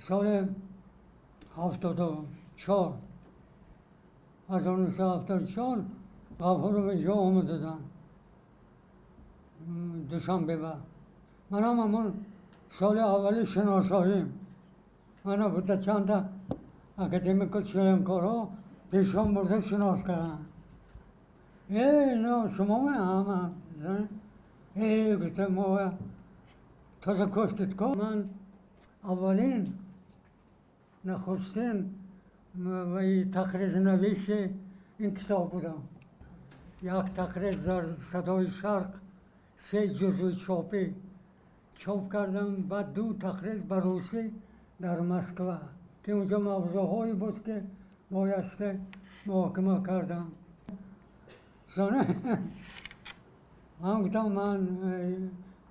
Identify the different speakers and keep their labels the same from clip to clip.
Speaker 1: соли 74, 1974 Ғафуров инҷо омададанд Душанбе. Манам ҳамон соли аввали шиносоим. Мана буда чанда академику членкорҳо пешон бурда шинос карданд. Э, ино шумо ҳама э гуфта, мо тоза кофтид ко. Ман аввалин, нахустин тақризнависи ин китоб будам. Як тақриз дар «Садои Шарқ» се ҷузъи чопӣ чоп кардам, баъд ду тақриз ба русӣ дар Москва, ки унҷо мавзӯъҳое буд, ки боясте муҳокима кардам. Ман гуфтам, ман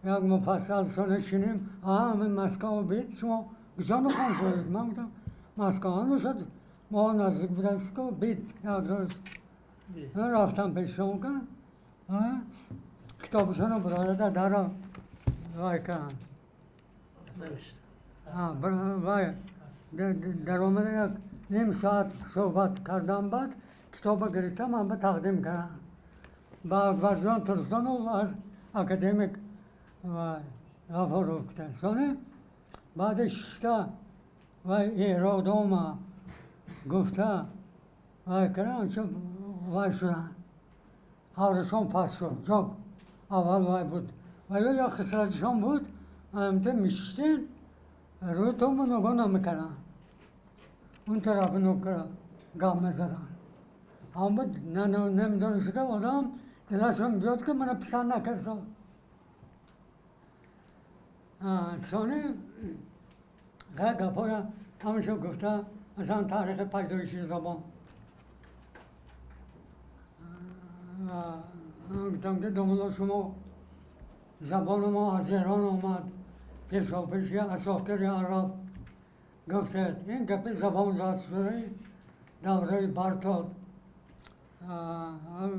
Speaker 1: як муфассал соне шинем. Ҳамин Москва бит, шумо куҷо нухон шудед? Ман гуфтам, Москва шуд, мо наздик будастко, бит як рӯз рафтам пешшон кан, китобшоно барода дара вай кан, вай даромада, як ним соат суҳбат кардам, баъд китоба гирифтам, ман ба тақдим кардам ба Акбарҷон Турсунов аз академик Ғафуров. Гуфтан, соне баъди шишта вай эродома гуфта вай кардам, чун вай шуданд, ҳаврашон паст шуд. Чун аввал вай буд ва ё як хислатишон буд, ҳамта мешиштен, рӯйтонба нигоҳ намекарданд, он тарафи нукра гап мезаданд. Ҳам буд, намедонист, ки одам дилашон биёд, ки мана писанд накард. Сони гапҳоя ҳамашо гуфта, масалан, таърихи пайдоиши забон. Гуфтам, ки домулло, шумо забони мо аз Эрон омад, пешопеши асокири араб гуфтед. Ин гапи забон зад шудаи давраи Бартолд.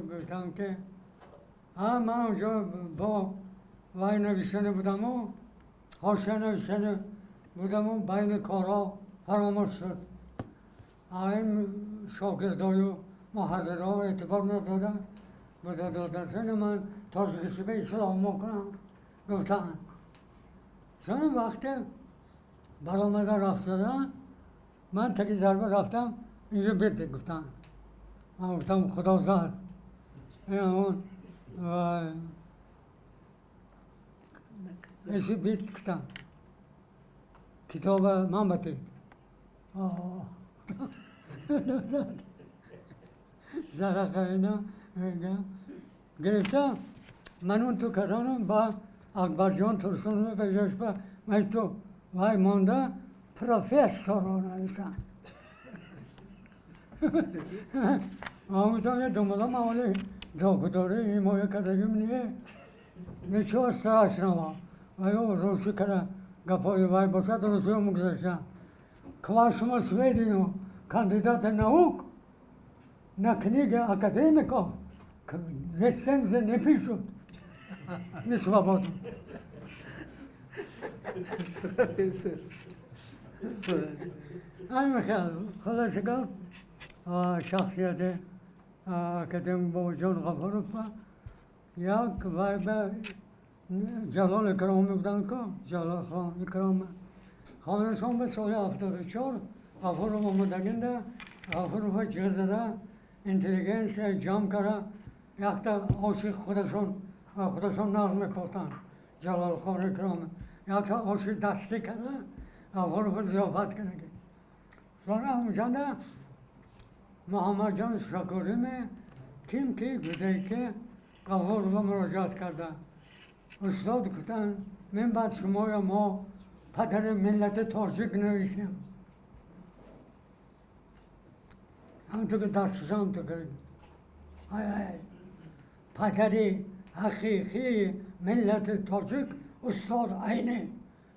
Speaker 1: Гуфтам, ки ман онҷо бо вай нависане будаму ҳошия нависане будаму байни корҳо фаромӯш шуд. Ин шогирдою муҳаррирҳо эътибор надода буда дода. Сани ман тоҷикиши ба ислоҳ мекунам, гуфтаанд. Сони вақте баромада рафт шуда, ман таги дарба рафтам, инҷо бед гуфтанд. Ман гуфтам, худо зад, ин эси бит гуфтам, китоба ман батид зарақа гирифта, ман он ту кардам ба Акбарҷон Турсунов, ба ҷош ба ман ту вай монда профессорро нависанд. Ман гуфтам, я думала, ман оли доктори ҳимоя кардагим не, ничего страшного. Ва русӣ кара гапҳои вай бошад, русиё мегузаштанд. К вашему сведению, кандидаты наук на книги академиков рецензии не пишут. Не свободно.
Speaker 2: Профессор.
Speaker 1: Ҳамин хел. Хулоса гап, шахсияти академик Бобоҷон Ғафуров як вай ба Ҷалол Икромӣ буданд ку, Ҷалол хон Икромӣ хонашон ба соли 74 Ғафуров омадагинда, Ғафурова ҷиғ зада, интеллигенсия ҷамъ кара, якта оши худашон худашон нағз мепохтанд, Ҷалолхон Икромӣ, якта оши дастӣ кара, Ғафурова зиёфат кардаги. Соли ҳамҷанда Муҳаммадҷон Шакуриме ким ки гуфте, ки Ғафурова муроҷиат карда, устод, гуфтанд, мин баъд шумоя мо падари миллати тоҷик нависем. Ҳамту ки дастшам ту кард, ай падари ҳақиқии миллати тоҷик устод Айнӣ.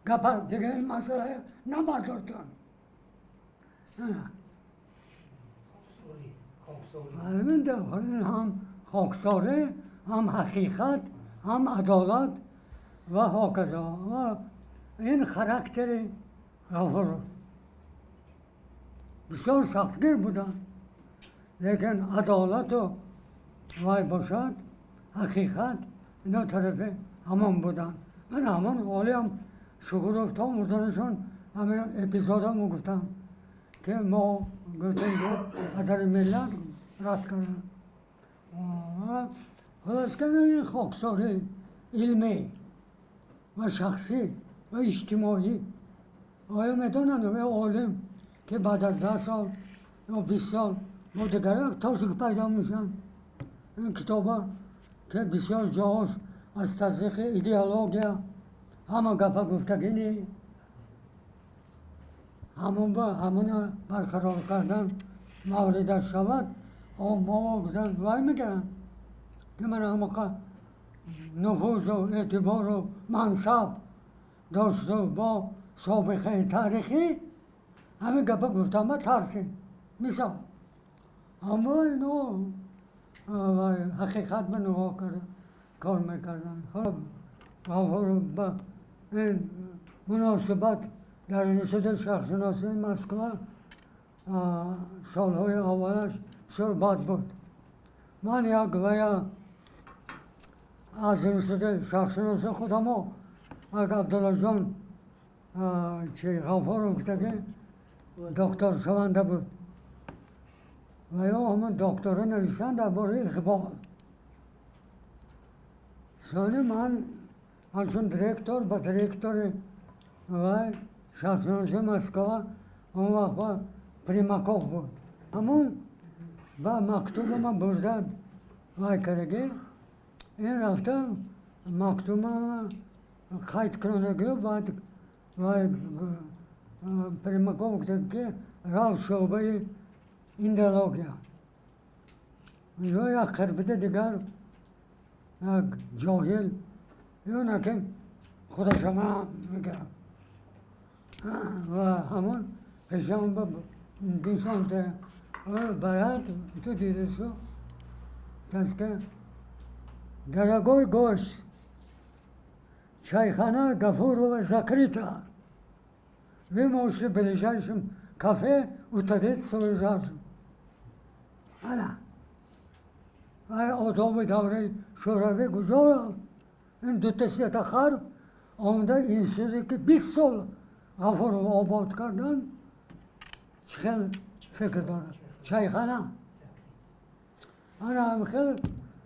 Speaker 1: Гапа дига ин масъала набардортон. Ин ҳам хоксорӣ, ҳам ҳақиқат, ҳам адолат ва ҳоказо. Ва ин характери Ғафуров. бисёр сахтгир буданд, лекин адолату вай бошад, ҳақиқат, ино тарафи ҳамон буданд. Ман ҳамон ҳолиам Шукуров то мурданашон ҳамин эпизодам гуфтам, ки мо гуфтем, ки падари миллат рад карданд. Хулос, ин хоксори илмӣ ва шахсӣ ва иҷтимоӣ, оё медонанд, олим ки баъд аз 10 сол ё 20 сол бо дигарак тоҷик пайдо мешаванд. Ин китоба, ки бисёр ҷоҳош аз таздиқи идеология, ҳама гапа гуфтагини, ҳамон ба ҳамона барқарор кардан мавридаш шавад, мо гуфтан вай мекунанд, ки ман ҳамақа нуфузу эътибору мансаб дошту бо собиқаи таърихӣ, ҳамин гапа гуфтан ба тарсем. Мисол, аммо ино ҳақиқат ба нигоҳ карда кор мекарданд. Ба ин муносибат дар Институти шарқшиносии Москва солҳои аввалаш бисёр бад буд. Ман як вая аз Институти шарқшиносӣ худамо, як Абдуллоҷон чи Ғафуров гуфтаги доктор шаванда буд ва ё ҳамон доктора нависанд дар бораи Иқбол. Сони ман ҳамчун директор ба директори вай шарқшиносии Москва, он вақт Примаков буд, ҳамон ба мактубама бурда вай кардаги, ин рафта мактубама қайд кунандагӣ. Баъд вай Примаков гуфта, ки рафт шӯъбаи индология, ё як қирбита дигар як ҷоҳил ё наки худашама мекард ва ҳамон пешам ба нишонда барад, ту дидису таска: «Дорогой гость, чайхана Гафурова закрыта. Вы можете в ближайшем кафе утолить свою жажду». Ана. Ай, одоби давраи Шӯравӣ куҷо рафт? Ин дута сета хар омада, институте, ки 20 сол Ғафуров обод кардан, чӣ хел фикр дорад? Чайхана. Ана ҳам хел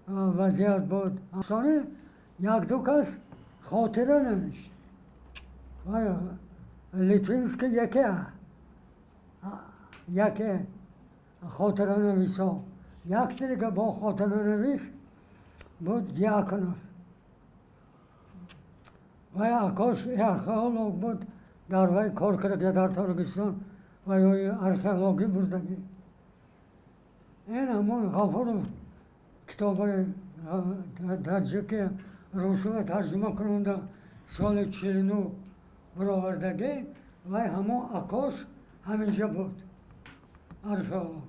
Speaker 1: вазъият буд. Сони як-ду кас хотира навишт. Литвинский яке хотиранависо, якте дига бо хотиранавис буд, Дьяконов. Вай акош археолог буд, дар вай кор карда, дар Тоҷикистон ва ё археологӣ бурдагӣ. Ин ҳамон Ғафуров китоби таҷики русиро тарҷума кунонда, соли 49 баровардагӣ, вай ҳамон акош ҳаминҷа буд, археолог.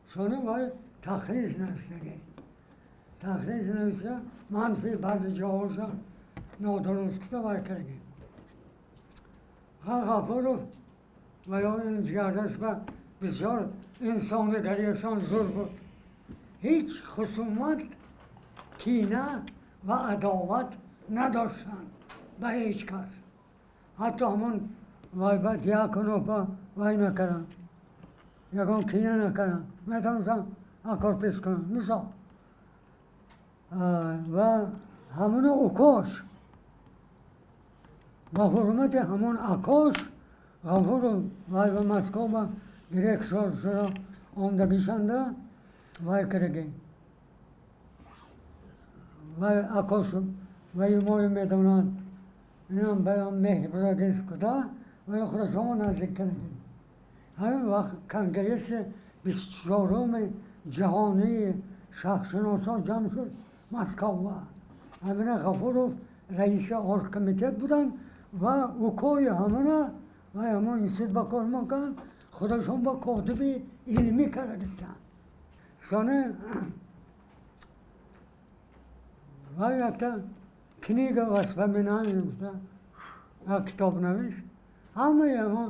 Speaker 1: Сони вай тахриз навиштагӣ, тахриз нависта, манфи баъзе ҷоҳоша нодуруст кита вай кардагӣ. Ғафуров ва ё ин ҷиҳаташ ба бисёр инсонигариашон зур буд, ҳеҷ хусумат, кина ва адоват надоштанд ба ҳеҷ кас. Ҳатто ҳамон вай ба Дьяконов вай накарданд, ягон кина накарданд, метавонистанд акор пеш кунанд, мисол. Ва ҳамоно укош, ба ҳурмати ҳамон акош Ғафуров вай ба Москва директор шуда омдагишанда вай кардаги. Вай акош вай мои медонанд, инам ба меҳр бурдагист куда вай худашомо наздик кардаги. Ҳамин вақт конгресси 24-уми ҷаҳонии шарқшиносон ҷамъ шуд Москва. Ҳамина Ғафуров раиси оргкомитет буданд ва укои ҳамона вай ҳамон институт ба кор мекард, худашон ба котиби илмӣ карда гирифтанд. Сони вай якта книга воспоминаний гуфта, як китоб навист, ҳамаи ҳамон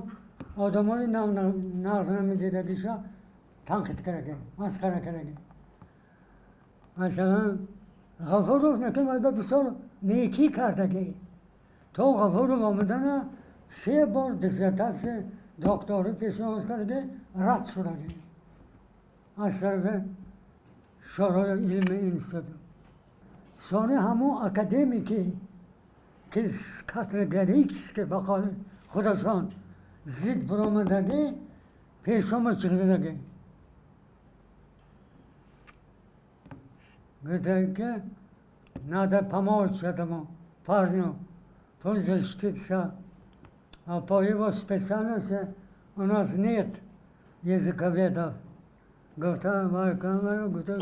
Speaker 1: Одамои нағз намедидагиша танқид кардаги, масхара кардаги. Масалан, Ғафуров накун вай ба бисёр некӣ кардагӣ. То Ғафуров омадана се бор диссертатсия докторӣ пешниҳод кардаги, рад шудагӣ аз тарафи шӯрои илми институт. Сони ҳамун академики, ки категорически ба қавли худашон зид баромадагӣ, пешома чиқзадагӣ. Гуфтаги, ки надо помочь этому парню, пусть защитится. А по его специальности у нас нет языковедов. Гуфта, гуфта,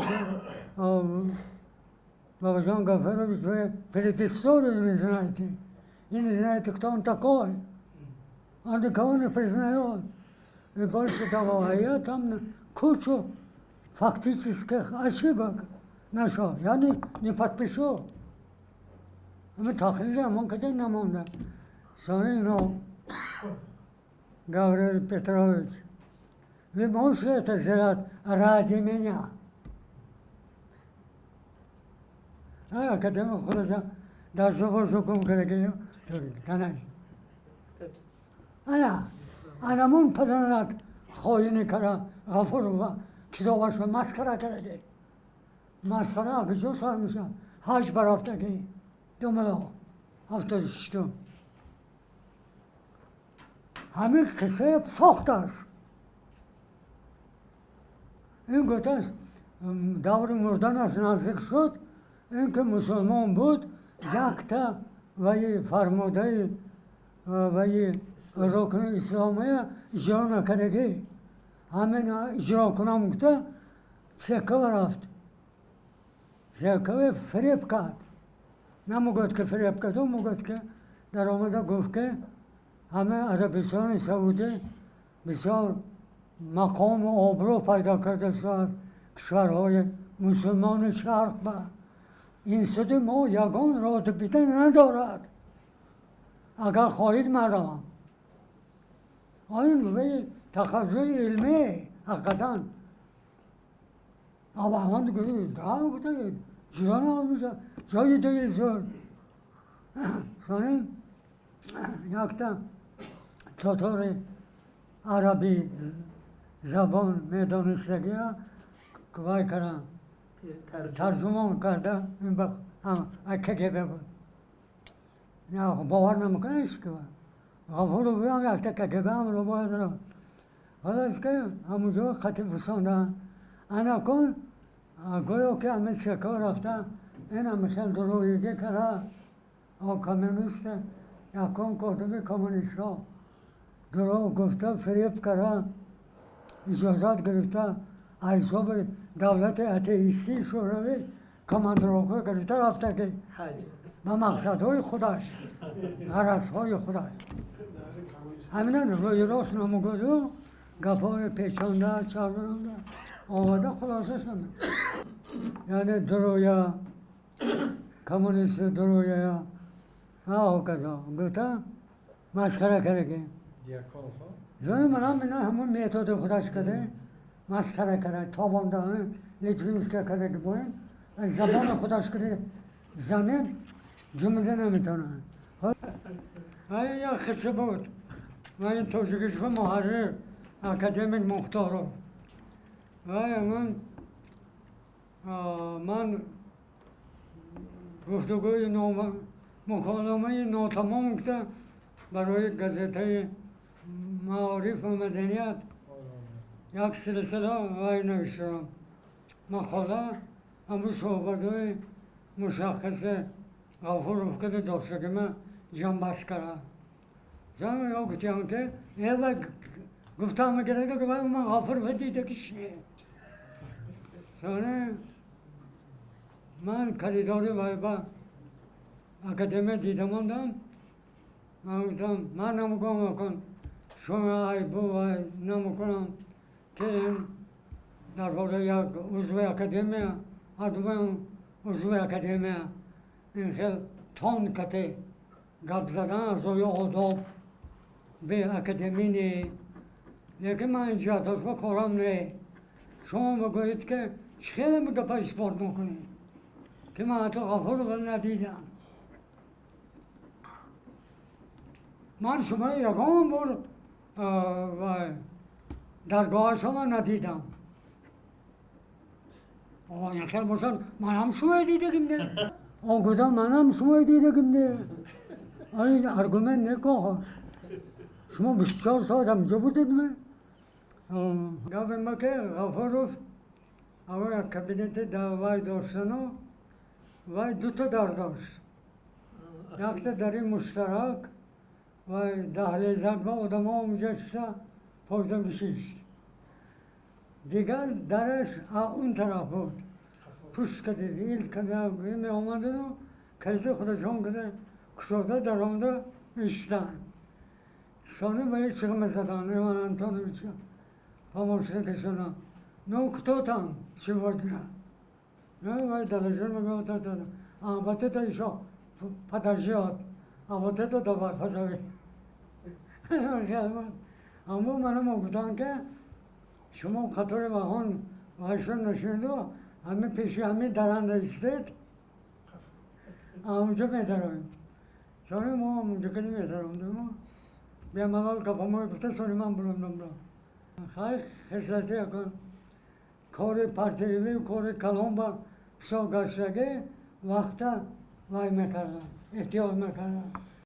Speaker 1: Бабаджан Гафарович, вы предысторию не знаете. И не знаете, кто он такой. Он никого не признает. И больше того, а я там кучу фактических ошибок нашел. Я не подпишу. Мы тахриза, он когда намонда. Сони, ну, Гаврил Петрович, вы можете это сделать ради меня? А академик худоша дасту бошу гум кардаги, танаш. Ана, анамун падарат хоини кара Ғафурова китобашро масхара кардаги. Масхара куҷо сар мешавад? Ҳаҷ барафтагӣ думало 76-ум. Ҳамин қиссае сохтааст. Ин гуфтааст, даври мурданаш наздик шуд, ин ки мусулмон буд, якта ваи фармудаи ваи рукни исломия иҷро накардагӣ. Ҳамин иҷро кунам гуфта, цекава рафт. Цекаве фиреб кард. Намегӯяд, ки фиреб кард, ӯ мегӯяд, ки даромада гуфт, ки ҳама Арабистони Саудӣ бисёр мақому обрӯ пайдо карда шудааст кишварҳои мусулмони шарқ ба институти мо ягон ротибита надорад. Агар хоҳед, ман равам. Ин тахассуси илмӣ ҳақиқатан. Абаҳман гуфта, ҷудо намоз мешавад. Ҷои диги шуд. Сони якта татори арабӣ забон медонистагия вай кардам, тарҷумон карда, КГБ буд. Бовар намекунад ҳеч ки. Ғафуров ҳам якта КГБ ҳамро бояд рафт. Халас ки ҳамунҷо хати фусондаанд. Анакун гӯё ки ҳамин ЦК рафта, инам хел дурӯғигӣ кара, коммунист, якум котиби коммунистҳо дурӯғ гуфта, фиреб кара, иҷозат гирифта, аз ҳисоби давлати атеистии шӯравӣ командировка гирифта рафта, ки ба мақсадҳои худаш, ғаразҳои худаш. Ҳамина рӯи рост намегӯяду гапҳои печонда, чарбонда омада, хулоса шуд. Яъне дурӯя, коммунисти дурӯя, ҳоказо гуфта масхара кардаги. Зони манам ина ҳамун методи худаш карда, масхара карда, тобонда, Литвинска кардаги боин, аз забони худаш карда занед, ҷумла наметавонад. Ай як қисса буд. Ва ин тоҷикиш ва муҳаррир академик Мухторов. Вай ман гуфтугӯи муколамаи нотамом гуфта барои газетаи Маориф ва маданият як силсила вай навиштам. Мақола ҳамун суҳбатҳои мушаххаси Ғафуров када доштагима ҷамъбаст кардам. Зан ё гуфтиям, ки эва гуфтам мегирад, ки ман Ғафурова дидагиш не. Сони ман коридори вай ба академия дида мондам. Ман гуфтам, ман намекунам кун шумо айбу вай намекунам, ки ин дар бораи як узви академия, ҳатман узви академия ин хел тон кате гап задан аз рӯи одоб бе академӣ не. Лекин ман ин ҷиҳатошба корам не. Шумо мегӯед, ки чӣ хеле гапа исбот мекунед, ки ман ҳатто Ғафурова надидам. Ман шумо ягон бор даргоҳа шумо надидам. Ин хел бошад, манам шумои дидагим не. Он гуфтам, манам шумои дидагим не. Ин аргумент некоҳа. Шумо 24 соат ҳамҷо будед ме? Гапи ма ки Ғафуров ава як кабинети вай доштану вай дута дар дошт. Якта дари муштарак, вай даҳлезак ба одамо онҷа шиша фойда бишишт. Дигар дараш он тараф буд. Пушт кади, ил када меомадану калиди худашон када кушода даромада мешиштанд. Сони ба чиғ мезаданд Иван Антоновича, помощникашона. Ну, кто там сегодня? Ну, вай доложил, вот это. А вот это еще подождет. А вот это давай позови. Аммо манам гуфтанд, ки шумо қатори ваҳон вайшон нашиду, ҳами пеши ҳами даранда истед, онҷо медароем. Сони мо онҷо кади медаромдему. Бемалол гапамои гуфта, сони ман булондам. Хай, хислати якун кори партиявӣ, кори калон ба бисёр гаштагӣ вақта вай мекардам, эҳтиёт мекардам.